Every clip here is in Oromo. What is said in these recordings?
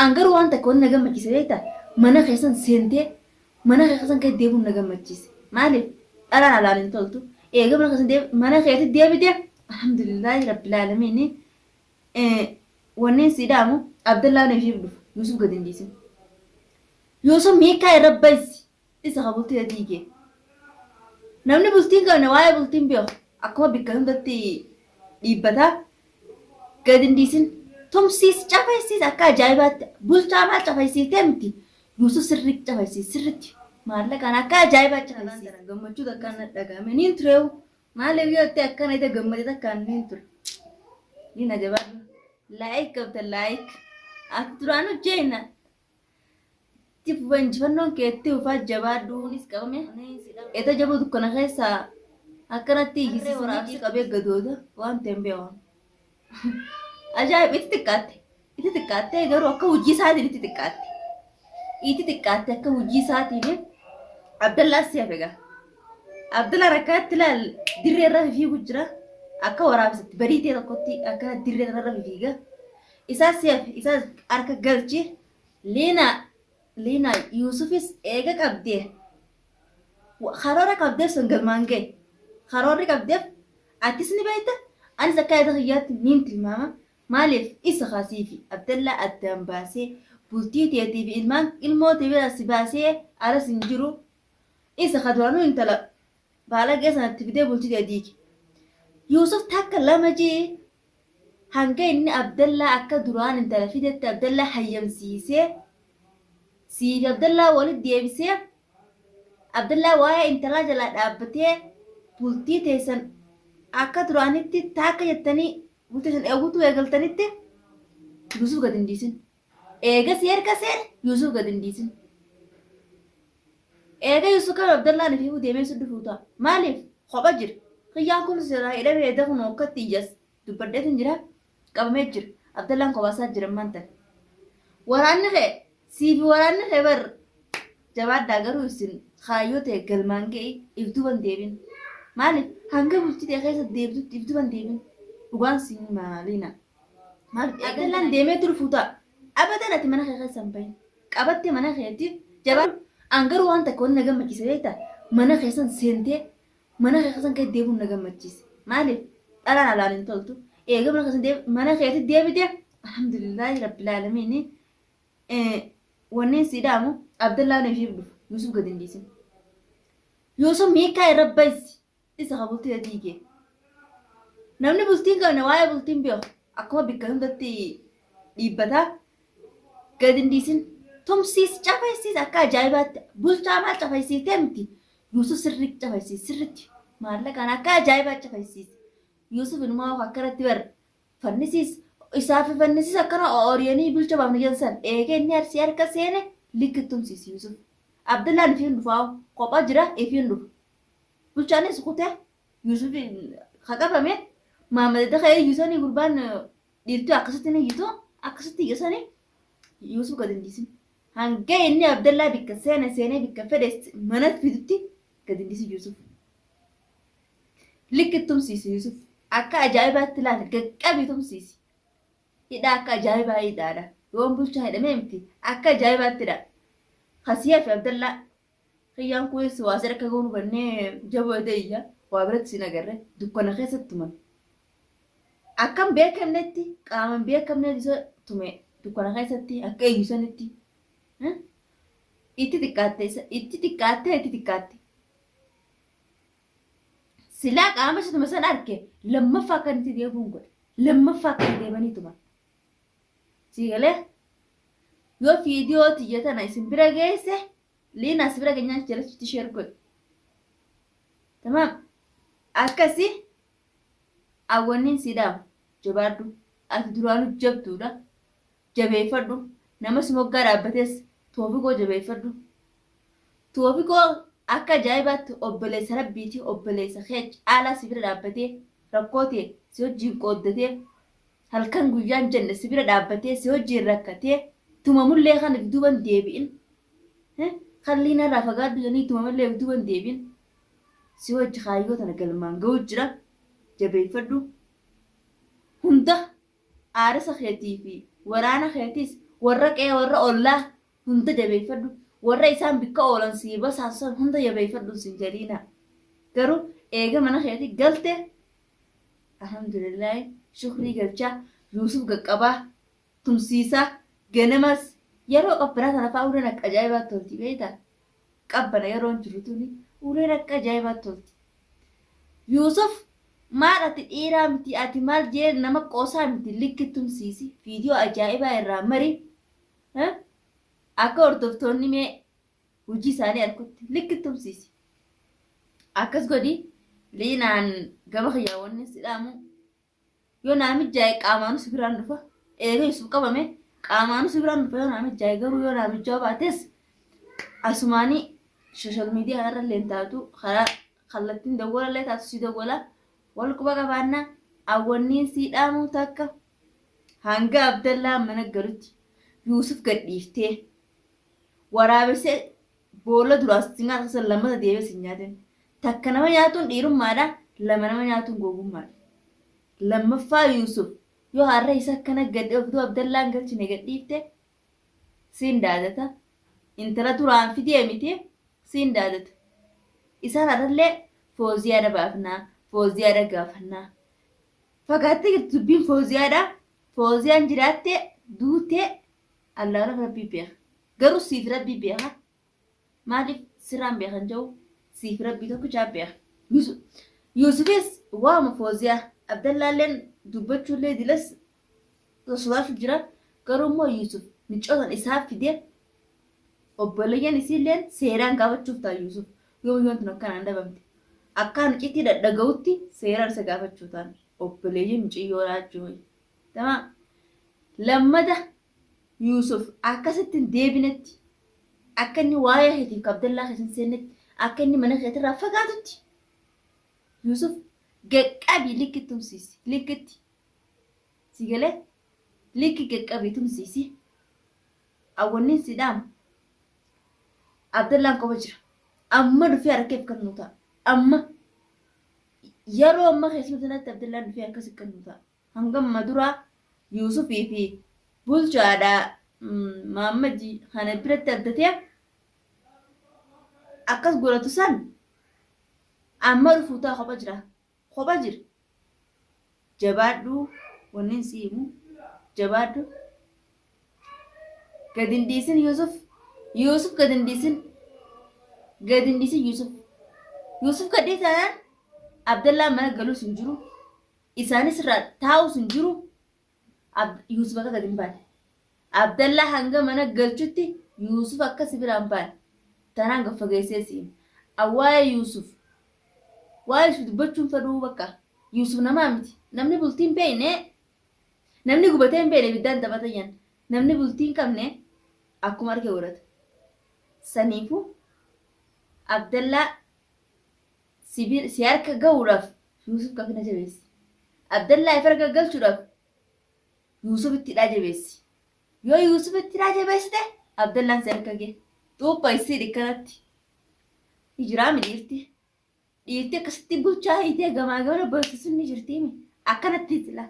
An garuu waan takka wanni na gammachiise beektaa? Mana keessan seentee mana kee keessan keessa deebi'uun na gammachiise. Maaliif? Dhalaan alaan hin toltu. Eega mana keessan deebi mana keetti deebite alhamdulillaahi rabbil aalamiini. Wanni sii dhaamu Abdallaan ishiif dhufa. Yuusuf gadi hin dhiisin. Yuusuf miikaa irra baysi. Isa ka bultii diige. Namni bultii hin qabne waa'ee bultii hin beeku. Akkuma bikka hundatti dhiibbataa. Gadi hin dhiisin. Tumsiis cafaysiis akka ajaa'ibaatti. Bulchaa maal cafaysiiftee miti. Yuusuf sirriitti cafaysiis sirriitti. Maallaqaan akka ajaa'ibaa cafaysiis. Gammachuu takkaan na dhaga'ame. Niin tureewu. Maaliif yoo itti akkana ita gammade takkaan niin ture. Niin ajabaadhu. Like qabda like. Ati duraanuu jeena. Itti fufa injifannoon kee itti fufaa jabaadhu. Qabame. Eta jaboo dukkana keessaa akkanatti iyyisiisanii waraabsi qabee gadooda waan ta'e hin beeku. Ajaa'ib itti xiqqaatte. Itti xiqqaattee garuu akka hojii isaatiin itti xiqqaatte. Itti xiqqaatte akka hojii isaatiin Abdallaa si hafe gaa. Abdallaan akkanatti ilaal dirree irra fiigu jira. Akka waraabsatti bariitee tokkotti akkana dirree irra fiiga. Isaas si hafe isaas harka galchi. Liinaa Liinaa Yuusufis eega qabdee karoora qabdeef sun galmaan ga'e. Karoorri qabdeef atis ni beekta anis akka yaada kiyyaatti niin tilmaama. Maaliif isa kaa siifi Abdallaa addaan baasee bultii teetii fi ilmaan ilmoo tee biraa si baasee alas hin jiru. Isa ka duraanuu intala baalagee sanatti fidee bultii tee diige. Yuusuf takka lama ji'i hanga inni Abdallaa akka duraan intala fidetti Abdallaa hayyamsiisee siifi Abdallaa walitti deebisee Abdallaa waa'ee intalaa jalaa dhaabbatee bultii teessan akka duraanitti taakka jettanii bultii teessan eeguutuu eegaltanitti Yuusuf gad hin dhiisin. Eega si harka seene Yuusuf gad hin dhiisin. Eega Yuusuf kan Abdallaan ifiifuu deemee si dhufuu ta'a. Maaliif? Kopha jira. Kiyyaan kun sirraa hidhamee edda kun akkatti iyyaas dubbadheetin jira. Qabamee jira. Abdallaan kophaasaa jira ammaan tana. Waraanni kee siifi waraanni kee bar jabaadhaa garuu isin kaayyoo ta'e galmaan ga'i if duuban deebin. Maaliif? Hanga bultii ta'e keessa deebitutti if duuban deebin. Dhugaan siin maaliina. Maaliif? Abdallaan deemee dhufuu ta'a. Abadan ati mana kee keessa hin bahin. Qabatte mana keetti jabaadhu. An garuu waan takka wanni na gammachiise beektaa? Mana keessan seentee mana kee keessan keessa deebi'uun na gammachiise. Maaliif? Dhalaan alaan hin toltu. Eega mana keessan deebi mana keetti deebite alhamdulillaahi rabbil aalamiini. Wanni sii dhaamu Abdallaan ishiif dhufa. Yuusuf gadi hin dhiisin. Yuusuf miikaa irra baysi. Isa ka bultii diige. Namni bultii hin qabne waa'ee bultii hin beeku. Akkuma bikka hundatti dhiibbataa. Gadi hin dhiisin. Tumsiis cafaysiis akka ajaa'ibaatti. Bulchaa maal cafaysiiftee miti. Yuusuf sirriitti cafaysiis sirriitti. Maallaqaan akka ajaa'ibaa cafaysiis. Yuusuf inumaa akkanatti bar fannisiis isaa fi fannisiis akkana ooriyanii bulcha baafna jedhan san eegee inni arsii harka seene likki tumsiisi Yuusuf. Abdallaan ifiin dhufaa kophaa jira ifiin dhufa. Bulchaanis kutee Yuusuf ka qabame Maamad edda ka'ee iyyuu gurbaan dhiirtuu akkasitti ni iyyitu akkasitti iyya sani Yuusuf gad hin dhiisin. Hanga inni Abdallaa bikka seene seenee bikka fedhe mana fidutti gad hin dhiisin Yuusuf. Likki tumsiisi Yuusuf. Akka ajaa'ibaatti ilaali gaqqabii tumsiisi. Hidhaa akka ajaa'ibaa hidhaadha. Yoon bulchaa hidhamee miti akka ajaa'ibaatti hidha. Kasiyaa fi Abdallaa Kiyyaan kunis waa sadii akka goonu bannee jaboo edee iyya waa biratti sin agarre dukkana keessatti tuman. Akkam beekamnetti qaama hin beekamnetti isa tume dukkana keessatti akka iyyu sanitti. Itti xiqqaatte isa itti xiqqaatte itti xiqqaatte. Silaa qaama isa tume san arge lammaffaa akka inni itti deebi'uun godhe. Lammaffaa akka inni deebanii tuman. Sii galee yoo fiidiyoo tiyya tana isin bira geesse liinaa si bira geenyaan jalatti sheer godhi. Tamaam akkasi awwanniin sii dhaamu jabaadhu ati duraanuu jabduudha jabeeffadhu nama si moggaa dhaabbates toofikoo jabeeffadhu. Toofikoo akka ajaa'ibaatti obboleessa rabbiiti obboleessa kee caalaa si bira dhaabbatee rakkoo tee si wajjin qooddatee halkan guyyaan jenne si bira dhaabbatee si wajjin rakkatee tumamullee kan if duuban deebi'in kan liinarraa fagaadhu jedhanii tumamullee if duuban deebi'in si wajji kaayyoo tana galmaan ga'uu jira jabeeffadhu hunda aarisa keetii fi waraana keetiis Warra qe'ee warra ollaa hunda jabeeffadhu. Warra isaan bikka oolan sii basaasan hunda jabeeffadhu sin jedhiina. Garuu eega mana keetii galte alhamdulillaahi shukrii galchaa Yuusuf qaqqabaa tumsiisaa ganamas yeroo qabbanaa tana fa'aa uleen akka ajaa'ibaa tolti beektaa? Qabbana yeroon jiru tuni uleen akka ajaa'ibaa tolti. Yuusuf maal ati dhiiraa miti ati maal jee nama qoosaa miti likki tumsiisi viidiyoo ajaa'ibaa irraa mari akka hordoftoonni mee hojii isaanii arkutti likki tumsiisi. Akkas godhi liinaan gama kiyyaa wanni si dhaamu yoo naa mijaa'e qaamaanu si biraan dhufa eega Yusuf qabame qaamaanu si biraan dhufa yoo naa mijaa'e garuu yoo naa mijaa'u baates asumaanii social media irra illee taatu karaa kallattiin dawwala illee taatu si dawwala wal quba qabaanna awwanniin sii dhaamuu takka hanga Abdallaa mana galutti Yuusuf gadhiiftee waraabessee boolla duraa si nyaata san lammata deebi'ee si hin nyaatin. Takka nama nyaatuun dhiirummaadha, lama nama nyaatuun gowwummaadha. Lammaffaa Yuusuf yoo har'a isa akkana gad ofduu Abdallaan galchine gadhiifte siin daadata. Intala duraan fidee miti siin daadata. Isaan har'allee Fooziyaadha baafnaa, Fooziyaadha gaafannaa. Fagaattee jirti dubbiin Fooziyaadha. Fooziyaan jiraattee duutee Allaahaf Rabbii beeka. Garuu siif Rabbii beeka. Maaliif sirraan beekan jedhu siif Rabbii tokkichaa beeka. Yuusufis waama Fooziyaa Abdallaalleen dubbachuullee dilas sosodaachuu jira. Garuu immoo Yuusuf micootan isaa fidee obboleeyyan isiilleen seeraan gaafachuuf ta'a Yuusuf. Yoo yoon tun akkanaan dhabamte. Akkaan iccitii dhadhaga'utti seeraan isa gaafachuu ta'an obboleeyyan miciyyoodhaa jechuudha. Tamaa lammata Yuusuf akkasitti hin deebinetti, akka inni waa'ee keetiif ka Abdallaa keessa hin seennetti, akka inni mana keetirraa fagaatutti Yuusuf gaqqabii likki tumsiisi likkitti si galee likki gaqqabii tumsiisi awwannin si dhaamu Abdallaan qofa jira amma dhufee harkeef kan nu ta'a amma yeroo amma keessuma sanatti Abdallaan dhufee akkas kan nu ta'a. Hangamma duraa Yuusufii fi bulchaadha Maammadii kana biratti abdatee akkas godhatu san amma dhufuu ta'a kopha jira. Kopha jira. Jabaadhu wannin si himu jabaadhu. Gad hin dhiisin Yuusuf. Yuusuf gad hin dhiisin. Gad hin dhiisin Yuusuf. Yuusuf gad dhiisanaan Abdallaan mana galuus hin jiru. Isaanis irraa taa'us hin jiru. Yuusuf akka gad hin baane. Abdallaa hanga mana galchutti Yuusuf akka si biraa hin baane. Tanaan gad fageessee si hima. An waa'ee Yuusuf waa'ee Yuusuf dubbachuu hin fedhuu bakka. Yuusuf namaa miti. Namni bultii hin beekne namni gubatee hin beekne ibiddaan taphata jedhan. Namni bultii hin qabne akkuma arge godhata. Saniifuu Abdallaa si harka gahuudhaaf Yuusuf kafina jabeessi. Abdallaa if harka galchuudhaaf Yuusuf itti hidhaa jabeessi. Yoo Yuusuf itti hidhaa jabeessite Abdallaan si harka gahe. Xuupha isii dhikkanatti. Ni jiraami dhiirti. Dhiirti akkasitti bulchaa hiitee gamaa gamana barsiisuun ni jirtiimi. Akkanatti sila.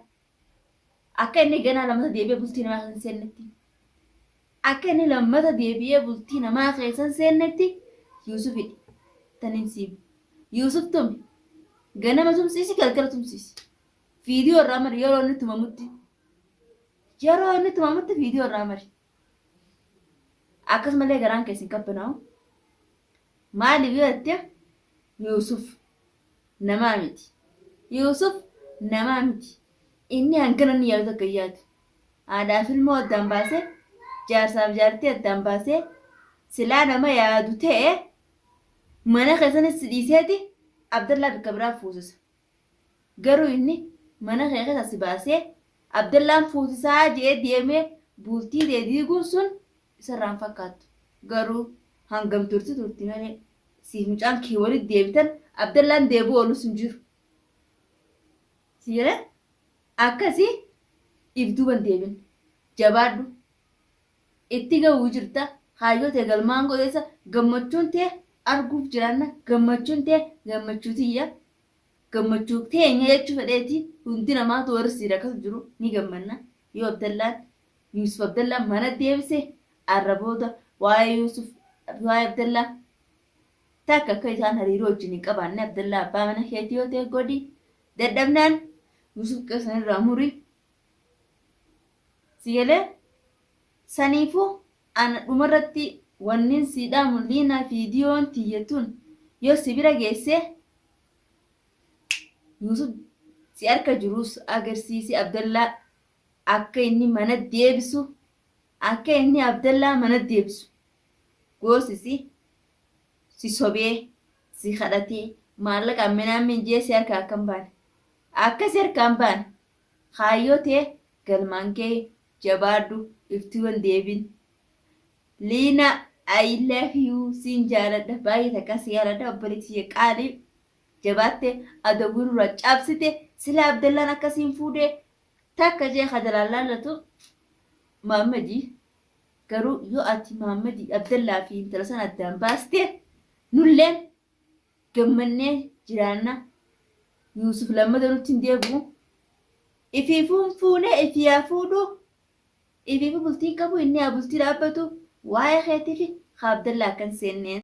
Akka inni ganaa lammata deebi'ee bultii namaa keessa hin seennetti. Akka inni lammata deebi'ee bultii namaa keessa hin seennetti Yuusuf hidhi. Tanin siim. Yuusuf tumi. Ganama tumsiisi galgala tumsiisi. Viidiyoo irraa mari yeroo inni tumamutti. Yeroo inni tumamutti viidiyoo irraa mari. Akkasumallee garaan keessa hin qabbanaa'u. Maaliif yoo jette Yuusuf namaa miti. Yuusuf namaa miti. Inni hangana inni yaadu takka hin yaadu. Haadhaaf ilmoo addaan baasee, jaarsaaf jaartii addaan baasee, silaa nama yaadu ta'e mana keessanis si dhiiseeti Abdallaa bikka biraa fuusisa. Garuu inni mana kee keessa si baasee Abdallaan fuusisaa je'ee deemee bultii tee diiguun sun isarraa hin fakkaattu. Garuu hangam turti turti malee siif mucaan kee walitti deebitan Abdallaan deebi'uu oolus hin jiru. Si galee? Akkasi if duuba hin deebin. Jabaadhu. Itti gahuu jirta. Kaayyoo tee galmaan godheessa. Gammachuun tee arguuf jiraanna. Gammachuun tee gammachuu tiyya. Gammachuu teenya jechuu fedheeti hundi namaatu warri sii rakkatu jiru ni gammanna. Yoo Abdallaan Yuusuf Abdallaa mana deebise arra booda waa'ee Yuusuf waa'ee Abdallaa takka akka isaan hariiroo wajjin hin qabaanne Abdallaa abbaa mana keetii yoo ta'e godhi dadhabnaan Yuusuf qeessan irraa muri si galee saniifuu ana dhumarratti wannin sii dhaamu liinaa fiidiyoon tiyya tun yoo si bira geesse Yuusuf si harka jirus agarsiisi Abdallaa akka inni mana deebisu akka inni Abdallaa mana deebisu goosisi si sobee si kadhatee maallaqa minaamin jee si harkaa akka hin baane akka si harkaa hin baane kaayyoo tee galmaan ga'e jabaadhu iftuu hin deebin Liina I love you siin jaaladha baay'ee takka si jaaladha obboleettii qaalii jabaatte adawwii nurraa cabsite sila Abdallaan akkasiin fuudhee takka jee kajalaan laallatu Maammadii garuu yoo ati Maammadii Abdallaa fi intala sana addaan baaste nulleen gammannee jiraanna Yuusuf lammata nutti hin deebi'u ifiifuun fuunee ifii haa fuudhu ifiifu bultii hin qabu inni haa bultii dhaabbatu waa'ee keetii fi haa Abdallaa akkan seenneen.